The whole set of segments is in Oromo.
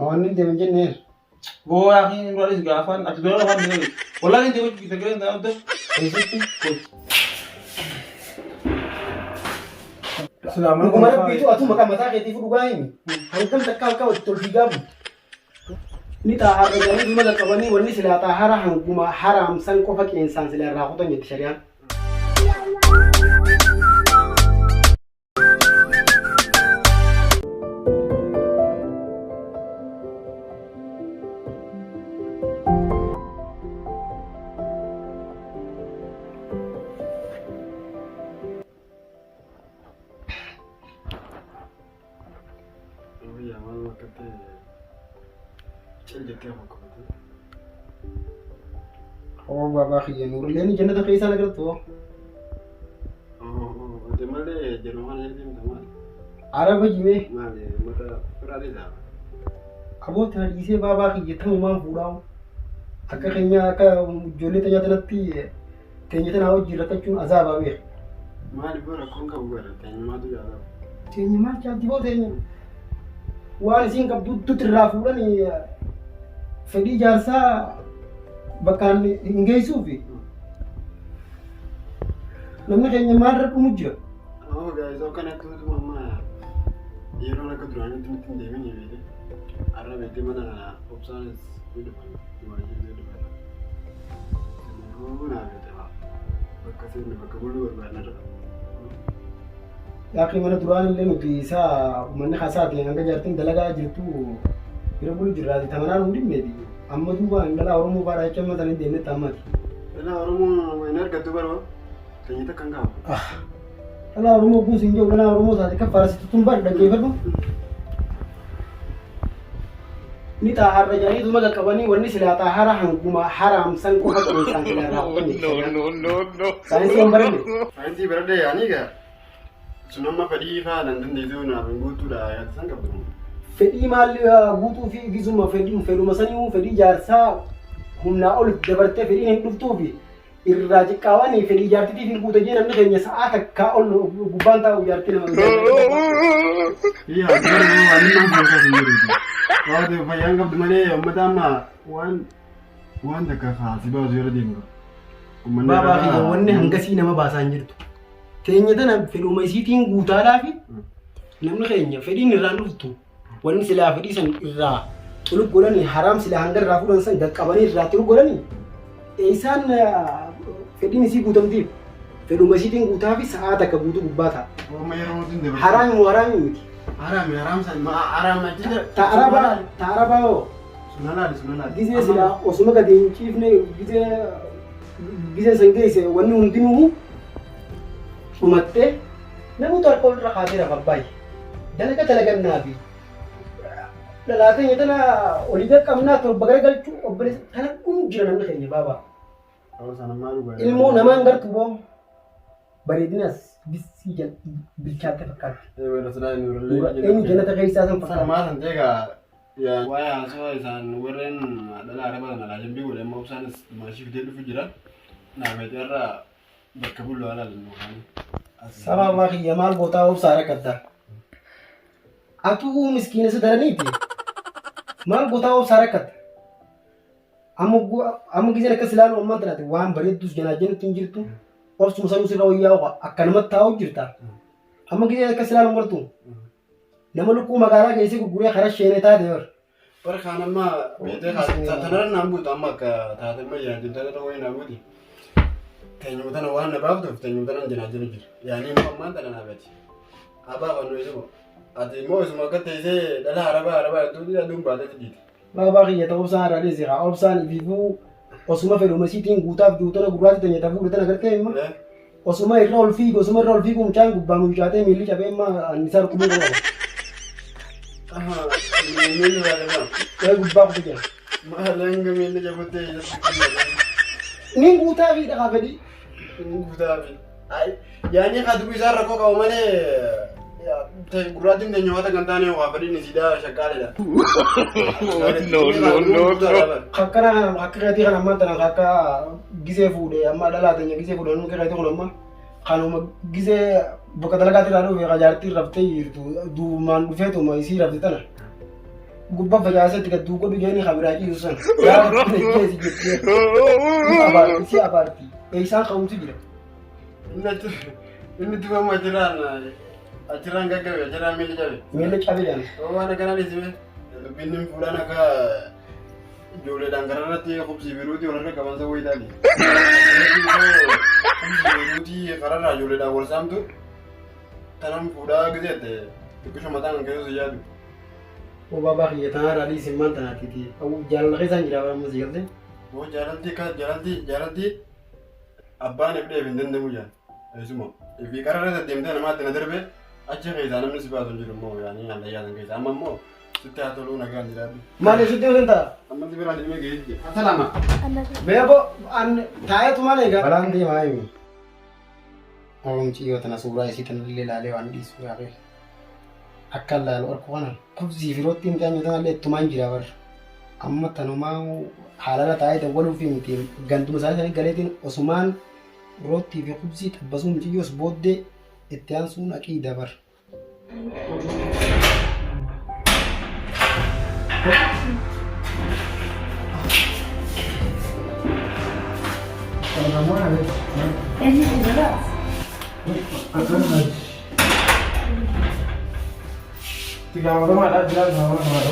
Waan inni deeman jenneer. Boo yaakiin dura gaafaan ati dura afaan deeman. Wallaahi inni deeman sagalee hin taa'u. Eessatti? Silaa mana Dhuguma rabbiitu atu maqaa mataa keetiif dhugaa himi. Hangam takka halkan walitti ol fiigaa bulti. Ni xaaharra jedhanii dhuma qaqqabanii wanni silaa xaahara hanguma haraamsan qofa qeensaan silaa irraa kutan jetti shari'aan. Biyya maal akkatti cal jettee fakkaatu. Hoo baabaa kiyya nuurilleen jannata keessaa agartu. Ati malee jedhu kana deemta maali? Araba jimee Maali uummata firaati isaa? aboota dhiisee baabaa kiyya tamumaan fuudhaa. Akka keenya akka ijoollee teenya tanatti teenya tanaa wajjin rakkachuun azaabaa beeka. Maali boo rakkoon qabu bara teenyumaatu jaalala. Teenya maal caalti boo teenya? Waan isiin qabdu tutti irraa fuudhanii fedhii jaarsaa bakkaan hin geessuufi. Namni keenya maalirra dhumu jira? Oo guys, akkanatti utuma amma yeroon akka duraanitti nutti hin deemin beekte. Har'a beekte mana kana obsaanis ni dhufan, dubaayii ni dhufan. Kanaafuu naa beekte bakka seenne bakka buluu barbaadna. Yaaqii mana duraan illee nuti isaa uummanni haasaatiin hanga jaartiin dalagaa jirtu bira bulu jirraati tamanaan hundi meeti. Amma duuba dhalaa Oromoo baadhaa jecha amma tana hin deemnetti ammati. Dhalaa Oromoo hin argattu baroo keenya takka hin qabu. Dhalaa Oromoo kun siin jedhu dhalaa Oromoo taate kan faarsitu tun bar dhaggeeffadhu. Ni xaaharra jedhanii dhuma qaqqabanii wanni silaa xaahara hanguma haraamsan qofa qeensaan silaa irraa kutan jechuudha. No, no, no. Saayinsii hin baranne. Saayinsii baradhee yaanii gaa sun amma fedhii faa nan dandeessuu naaf hin guutuudha yaada san qabdu. Fedhii maal guutuu fi gizuma fedhii fedhuma sanii fedhii jaarsaa humnaa ol dabartee fedhiin hin dhuftuufi irraa xiqqaawanii fedhii jaartitiif hin guuta jee namni keenya sa'aa takkaa ol gubbaan taa'u jaartii nama. Yaa garuu waan inni nama fakkaatu hin jiru. Waan ta'eef fayyaan qabdu malee uummata amma waan waan takka kaasii baasu yeroo deemu. Uummanni Baabaa irraa- kiyya wanni hangasii nama baasaa hin jirtu. Teenya tana fedhuma isiitiin guutaadhaa fi namni keenya fedhiin irraan dhuftu wanni silaa fedhii san irraa xuluq godhanii haraam silaa hanga irraa fuudhan san qaqqabanii irraa xuluq godhanii isaan fedhiin isii guutamtiif fedhuma isiitiin guutaa fi sa'aa takka guutuu gubbaa ta'a. Ooma yeroo nuti hin dabarsu. Haraami moo haraami miti? Haraami haraam san haraam achi. Ta'arabaa ta'arabaa hoo Sun halaali sun halaali. gizee silaa osuma gadi hin ciifne gizee gizee san geesse wanni hundinuu dhumattee namoota harka walirra kaasee rafa baay'ee dalaga dalagannaa fi dhalaa keenya tana olii qaqqabnaa torba garagalchuu obboleessa kana dhumu jira namni keenya baabaa. Ilmoo namaan gartuu boo bareedinas bissii bilchaatte fakkaatti. Eenyu jannata keessaa san fakkaatti. Maal san ta'e waa'ee haasawaa isaan warreen dhala araba sana laajambii godhe amma obsaanis maashii fidee dhufu jira. Naafeeti irra bakka bullu haala lalluu. Saba abbaa kiyya maal gootaa obsaa rakkattaa. Atuu miskiina isa daraniiti. Maal gootaa obsaa rakkatta. Amma gizeen akkas ilaalu ammaan tanaati waan bareeddus janaa jennutti hin jirtu. Obsuma sanuu sirra wayyaa akkanumatti taa'u jirta. Amma gizeen akkas ilaalu martu. Nama lukkuu magaalaa geessee gurguree karaa sheenee taate bar. Bara kaan amma beetee tanarra naan buutu amma akka taate amma yaadin tanarra wayii naa buuti. Teenyuma tana waan na baaftuuf teenyuma tana janaa jiru jira. Yaanii immoo ammaan tana naa beeti. Abbaa fannoo isuma. Ati immoo isuma akka teessee dhala arabaa arabaa jettuu aduun baatee fiddiiti. Baabaa kiyya ta'uu obsaan irraa dhiisi haa obsaan ififuu osuma fedhuma isiitiin guutaaf juutana gurraatti tanya tafuu tana gartee imma osuma irra ol fiigu osuma irra ol fiigu mucaan gubbaa mucaatee miilli cabee imma annisaa rukkubuu qaba. Miilli irraa jabaa. Ee gubbaa kufu jira. Maal hanga miilli jabuttee Ni guutaa fi dhagaa fedhii. Guutaa fi. Yaani haa dubbii isaan rakkoo qabu malee gurraattiin teenya waan kan taane waa fedhiin isiidhaa shaqqaaledha. No, no, no, no. Akkana akka keetii kan ammaan tana akka gisee fuudhe amma dhalaa teenya gisee fuudhe nuti keetii kun amma kanuma gisee bakka dalagaatti irraa dhufe qajaartii raftee jirtu duumaan dhufeetuma isii rafte tana. Gubbaa facaasetti gad godhu jeeni kabiraa ciisu san. Yaa Rabbi jeesi jettee. Abaarti si abaarti. Eessaan ka'umsi jira. Inni achi inni dibama achirraan achirraan gaggabe achirraan miilli cabe. Miilli cabe jedhan. Waan akkanaa dhiisime dubbiin fuudhaan akka ijoolleedhaan karaa irratti qubsii biruutii wal harka qabansa wayii taati. Qubsii biruutii kararraa ijoolleedhaan wal saamtu tanan fuudhaa gizeette xiqqisho mataan kan keessa si yaadu. Obaa kiyya tanarraa dhiisin maan tanaatiiti. Jaalala keessaan jira bara ammas galte. Boo jaalalti jaalalti jaalalti abbaan ifdheef hin danda'u jaan. Eessuma fi kararra deddeemtee namaatti na darbe achi keessaa namni si baasu hin jiru immoo yaanii hallayyaa san keessa amma immoo sitti haa toluu nagaan jiraadhu. Maali sitti hin ta'a? Amma si biraa deemee ga'ee jira. Salama. Beeko an taa'eetu maal egaa. Balaan deemaa himi. Oromci yoo tana suuraa isii tana illee ilaalee waan dhiisu yaaqee. Akka laalu arku kana kubzii fi roottiin mucaan tana illee ittumaan jira bar. Amma tanumaa haalala taa'ee dawwaluu fi miti ganduma isaanii sanii galeetiin osumaan roottii fi kubzii xabbasuu mucayyoos booddee itti aansuun aqiida bar. Itti gaafatamaadha jira gaafatamaadha.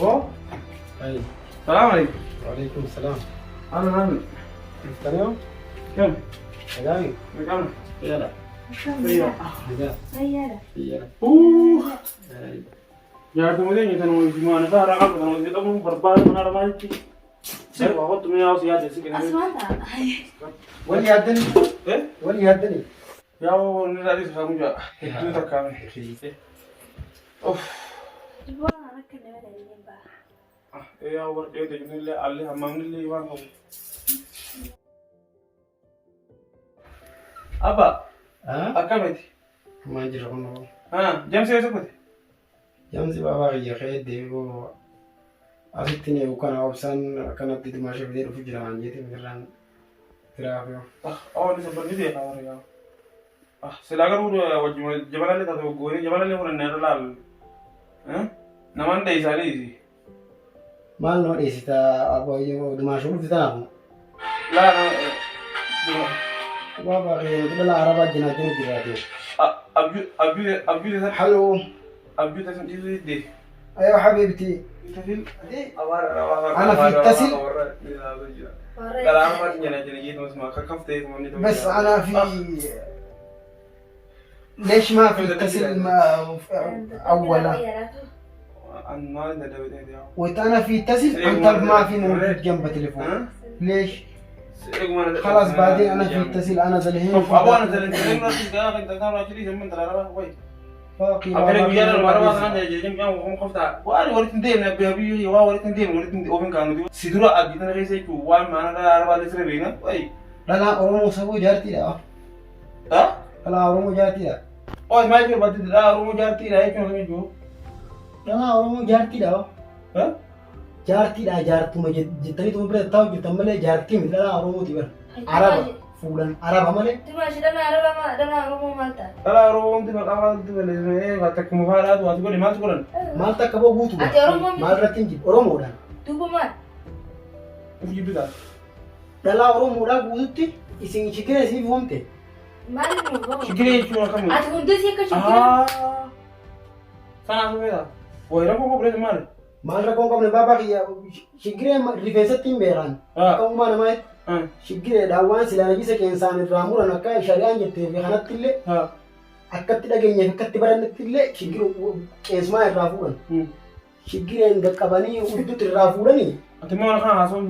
Oh, salaam alaikum. Waalaikum salaam. Ana nami. Dhuftanii Kam? Nagaami? Maqaan? Fayyaadha. Fayyaa. Nagaa. Fayyaadha. Fayyaadha. Jaartuma keenya tan hojii isaa irraa qabu tan hojii qabu barbaadu mana armaatti. Sirba kottu mee yaa'u si yaade si kennu. Asumaan ta'a. Wal yaaddanii? Eh? Wal yaaddanii? Yaa'u inni irraa dhiisu sammuu jaa. Hedduu takkaame. Of. Dubbaan akka nama dandeen ba'a. Yaa'u warqee ta'e allee hammaamnillee waan qabu. Abba akkamiti? Maal jira kun? Jamsi eessa kute? Jamsi baabaa kiyya ka'ee deebi'uu asitti ni eegu kana obsaan akkanatti dimaashee fidee dhufu jira waan jeetiin firraan firaa fi Oh, ni sabbar ni beekaa warra yaa. Silaa garuu wajjin jabalallee taate goonee jabalallee fudhannee irra laal. Namaan dheeysaanii maal nama dheessita dimaashee dhufi tanaaf laa baabaa kiyya nuti dhala arabaa jinaa jina jiraate. abjuu abjuu Haloo. abjuu tasan dhiisuu diddee. أيوة حبيبتي أنا في اتصل. بس أنا في ليش ما في اتصل ما أولا وأنا في اتصل أنت ما في موجود جنب تليفون ليش؟ خلاص بعدين أنا في اتصل أنا ذلحين في باقي لا لا أرومو سبو جارتي لا لا أرومو جارتي لا لا أرومو جارتي لا جارتي لا جارتو ما جتني تقول بلا تاو جتن ملي جارتي مثل لا أرومو تبر عرب فولان عرب ملي Dimaashii dhala arabaa maal dhala Oromoo maal taate? maal takka boo guutuu Ati Oromoo miti. maal irratti hin jiru Oromoodhaan Duuba maal? dhalaa Oromoodhaa guututti isin shigiree isiniif hoomte Maal nu bahu? Shigiree jechuun akkami? Ati hundis akka shigiree. Sanaaf beektaa? Wayi rakkoo qopheesse maali? maal rakkoon qabne baabaa kiyya shigiree rifeensatti hin beekan akka uumaa namaa shigireedhaan waan silaa najisa qeensaan irraa muran akka shari'aan jettee fi kanatti illee akkatti dhageenyeef akkatti barannetti illee shigiree qeesmaa irraa fuudhan shigireen qaqqabanii hudduutti irraa fuudhanii Ati immoo kana haasawwan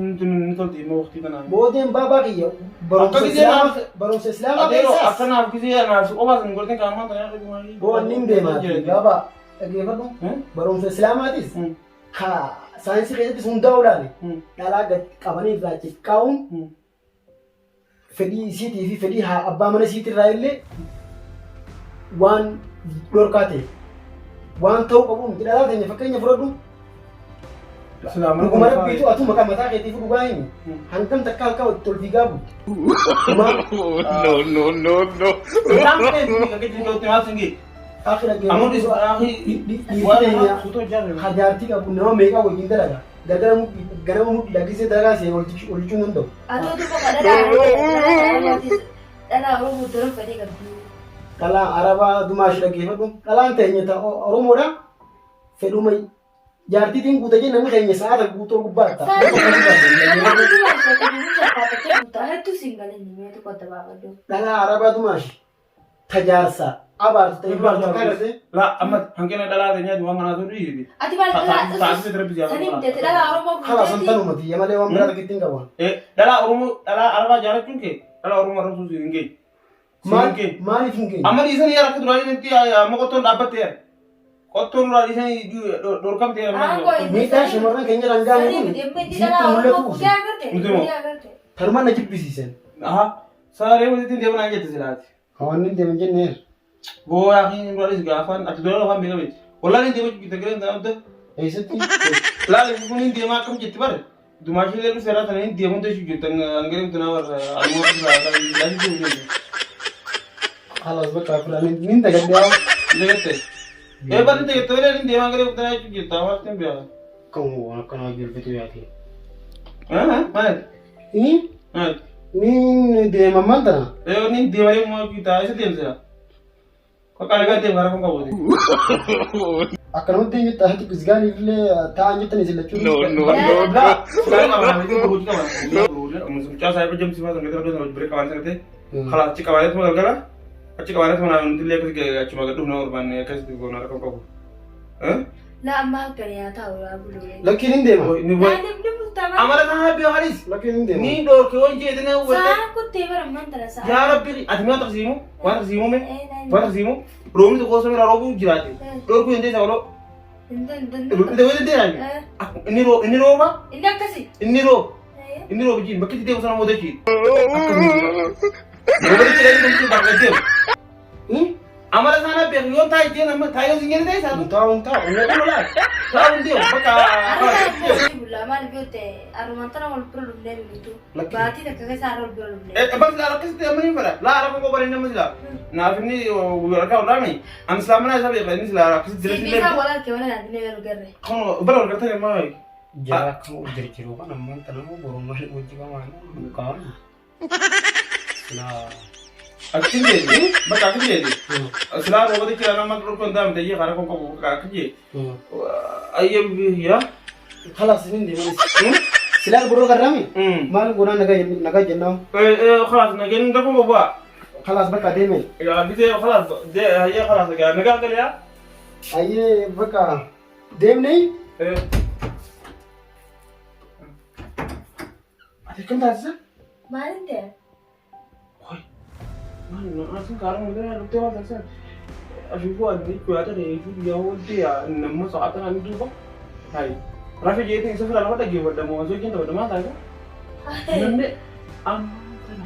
ni tolti immoo waqtii tanaan. boodeen baabaa kiyya barumsa Akka islaamaa barumsa islaamaa Adeero keessaas akkanaaf gisee anaaf qofaas hin godhatin kaanumaan tanaa boonni hin deemaa baabaa dhaggeeffadhu barumsa islaamaatis ka saayinsii keessattis hundaa'uu laale dhalaa gad qabanii irraa ciqqaa'uun fedhii isiitii fi fedhii haa abbaa mana isiitirraa illee waan dhorkaa ta'e waan ta'uu qabu miti dhalaa teenya fakkeenya fudhadhu Dhuguma rabbiitu atu maqaa mataa keetiif dhugaa himi. Hangam takka halkan walitti ol fiigaa bulti. No, no, no, no. Akhi dhaggeeffadhu. Hajaartii qabu nama meeqa wajjin dalaga. Gargara ganama mudhii gisee dalagaa seera hojjechuu hin danda'u. Atoo duuba dhalaa dhalaa Oromoo daran fedhii qabdi. Dhalaa Arabaa Dumaash dhaggeeffadhu. Dhalaan teenya ta Oromoodha. Fedhuma jaartiitiin guuta jee namni keenya sa'aata guutuu gubbaa ta'a. Dhalaa Arabaa Dumaash tajaarsa abaartu ta'e baartu akka agartee. La amma hanqina dhalaa teenyaati waan kanaatu dhiibi. Ati maal Taasisa rabbi jaalladha. dhalaa Oromoo Kalaas santanuma tiyya malee waan biraa takkitti hin qabu. Dhalaa Oromoo dhalaa Arabaa jaalachuun kee dhalaa Oromoo arrabsuu siin hin geenye. Maaliif hin geenye? Amma dhiisanii yaara akka duraan nuti amma qottoon dhaabbatte yaara. Qottoon duraa dhiisanii dhorkamte yaara. Miidhaan shamarran keenya dhangaan kun sitti mul'atu. Tanumaan na jibbisiisan. Aha. Saree wasitti deeman aan jette silaati. Hawaanni hin deeman jenneera. Booyaa fi duraa dhis gaafaan ati duraa afaan beekame. Wallaan hin deema jibbi galeen ta'an adda. Eessatti? Laala kun hin deemaa akkam jetti bare. Dumaashillee dhufe irraa tana hin deemu ta'e jirtu hangaree tanaa warra almoo irraa laati jiru. Halas bakka filan nin dagadhee haa. Dagatte. Ee barri dagatte malee hin deemaa garee tanaa jechuun jirta hawaasni hin beekan. Kan waan akkanaa jirbitu yaate. Maal? Ni Maal? ni deema maal tana? Ee ni deemaa moo jechuudha isa deemsisa. Qaqqaaligaa deema karaa kun qabuuti. Akkanumatti hin jettu asitti gisgaaniif illee taa'an jettan isin lachuu. No, no, no, no. Mucaa saayiba jamsi faa sangatee rabbi sana bira qabaan sangatee kalaas achi qabaaneetuma galgala achi qabaaneetuma naa nuti illee akkasi achuma gadhuuf nama barbaanne akkasitti goona rakkoo qabu. La amma halkan yaa taa'u yaa bulu. Lakkiin hin deema. Amala isaa habbi halis Lakkiin hin deema. ni dhoorke waan jeetine wante Sa'aan kuttee bara ammaan tana sa'aan. yaa rabbi ati mi'a taqsiimu waan taqsiimu me waan taqsiimu roobni tokko osoo bira roobuu jiraate dhoorkuu dandeessa waloo dandeessa inni rooba Inni akkasi. inni rooba inni rooba jiin bakki itti deemu sana moote jiin. Roobni jedhanii namni bakka deemu. Amala sana beeku yoo taa'e jeen amma taa'ee yoo sin ta'e isaa Taa'uun taa'u. Inni kun laa taa'uun deemu bakka Maal yoo ta'e armaan tana wal bira dhufnee nuti baatii takka keessa har'a wal bira dhufnee. Bakka silaa akkasitti amma ni fedha laa rakkoo qophaalee nama silaa naaf inni harkaa olaame ani silaa mana isaa beeka inni silaa akkasitti jira Sibiila wal harkee wal harkee wal garre. Kan bara wal gartee maa Jara akkam ol jirjiru kan ammaan tana borummaan hojii qamaan mukaan. Silaa. Akkin jeeti bakka akkin jeeti silaa roobati jira nama dhorkoo hin daamte jee karaa qophoo bakka akkin jee ayyee yaa Kalaas hin deema. Silaa boroo garraami? Maal goonaa nagaa jennaan? خلاص نجين دكم بابا Kalaas bakka deeme. يا بيتي خلاص هي خلاص نقال قال يا Ayyee bakka deemnee كم تعزة؟ Maal ta'e? ما أنا أصلا كارم ولا أنا بتوع تعزة أشوفه أني كويتا ريشو يا ولدي نما ساعات أنا دوبا هاي رافي جيت سفر أنا ولا جيب ولا مو زوجين ولا ما تعرف نمني أم أنا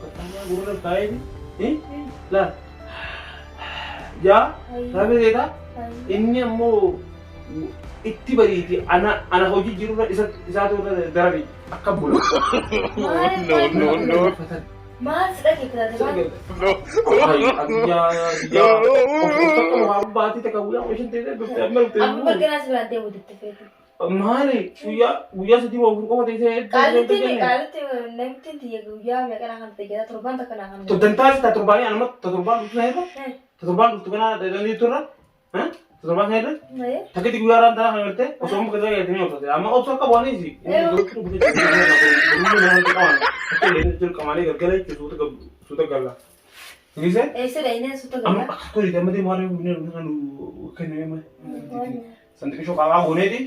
قطعنا غرور تايم إيه لا يا رافي جيتا inni ammoo itti bariiti ana ana hojii jirurra isa isaatu irra darabi akka bulu. No, no, no. Maal si dhaggeeffate maal? No. Baatii takka guyyaa oshan ta'e dhuftee amma Amma dhuftee. barganaa si biraan deemu itti feetu. Maali guyyaa guyyaa sadii waa afur qofa ta'e. Qaalitti qaalitti namti tiyya guyyaa meeqa naa kan ta'e torban takka naa kan ta'e. Dantaa si torbaanii anuma torbaan dhuftu sana irra torbaan dhuftu kana dandeettu irra torbaan sana irra Takkiti guyyaa irraan tanaa kan gartee osoo muka irra galtee obsate amma obsa qabu waan isi. Qamaalee galgala jechuun suuta galla. Gise? Eessa dhayinee suuta Amma galla? akkas godhite amma deemu waan inni kan kenname santiqii shoqaa gooneeti.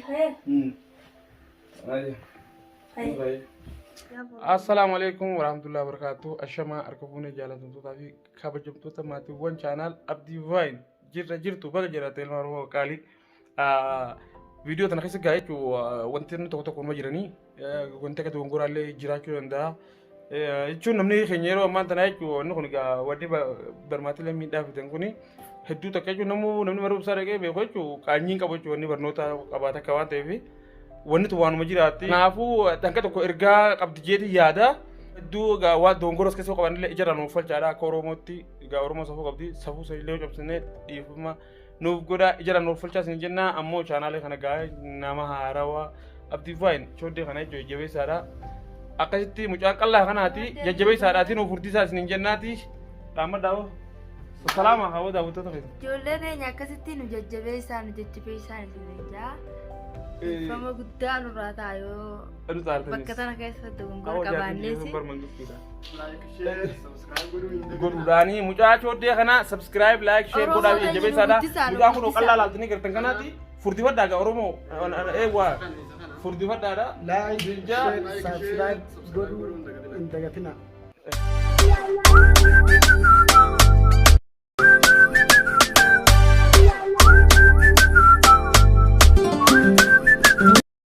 Assalaamu alaikum warahmatullahi wabarakatuh. Ashamaa harka fuunee jaalatamtootaa fi kabajamtoota maatiiwwan channel Abdii Vine jirra jirtu baga jiraate ilma Oromoo qaalii. Viidiyoo tana keessa gaa jechuun wanti inni tokko tokko numa jiranii wanti akka dogongoraallee jiraachuu danda'a. Jechuun namni keenya yeroo ammaan tanaa jechuun wanni kun egaa wanni barmaatilee miidhaa fidan kuni hedduu takka jechuun namni barumsaa dhaqee beeku jechuun qaanyiin qabu jechuun wanni barnoota qabaata akka waan ta'eef. Wanni tun waanuma jiraatti. Kanaafuu dhanka tokko ergaa qabdi jeetii yaada. Hedduu egaa waan doongoros keessa qaban illee ijarraa nuuf falchaadha akka Oromootti. Egaa Oromoo safuu qabdi. Safuu sanillee yoo cabsine dhiifama nuuf godha, ijarraa nuuf falchaa isin jenna. Ammoo chaanaalee kana gaa nama haarawaa Abdii Vaayin chooddee kana jechuun jajjabeessaadha. Akkasitti mucaan qallaa kanaati jajjabeessaadhaati nuuf furdisaa isin jennaati. Dhaammadhaa hoo. Salaama hawwa daawwattoota keessa. Ijoollee teenya akkasitti nu jajjabeessaa, nu jajjabeessaa isin jaa. Dhiifama guddaa nurraa ta'a yoo Adu xaartanis. bakka tana keessa dogongora qabaanneesi. Like, share, subscribe godhuu hin dagatinaa. Godhuudhaanii mucaa chooddee kana subscribe, like, share Oromoo godhaa keenya nu jajjabeessaadha. guddisaa, nu Mucaan kun guddisaa. qal'aa laaltanii gartan kanaati furdifadhaa gaa Oromoo eewwaa furdifadhaadha. Like, Jinjaa. share, subscribe godhuu hin dagatinaa.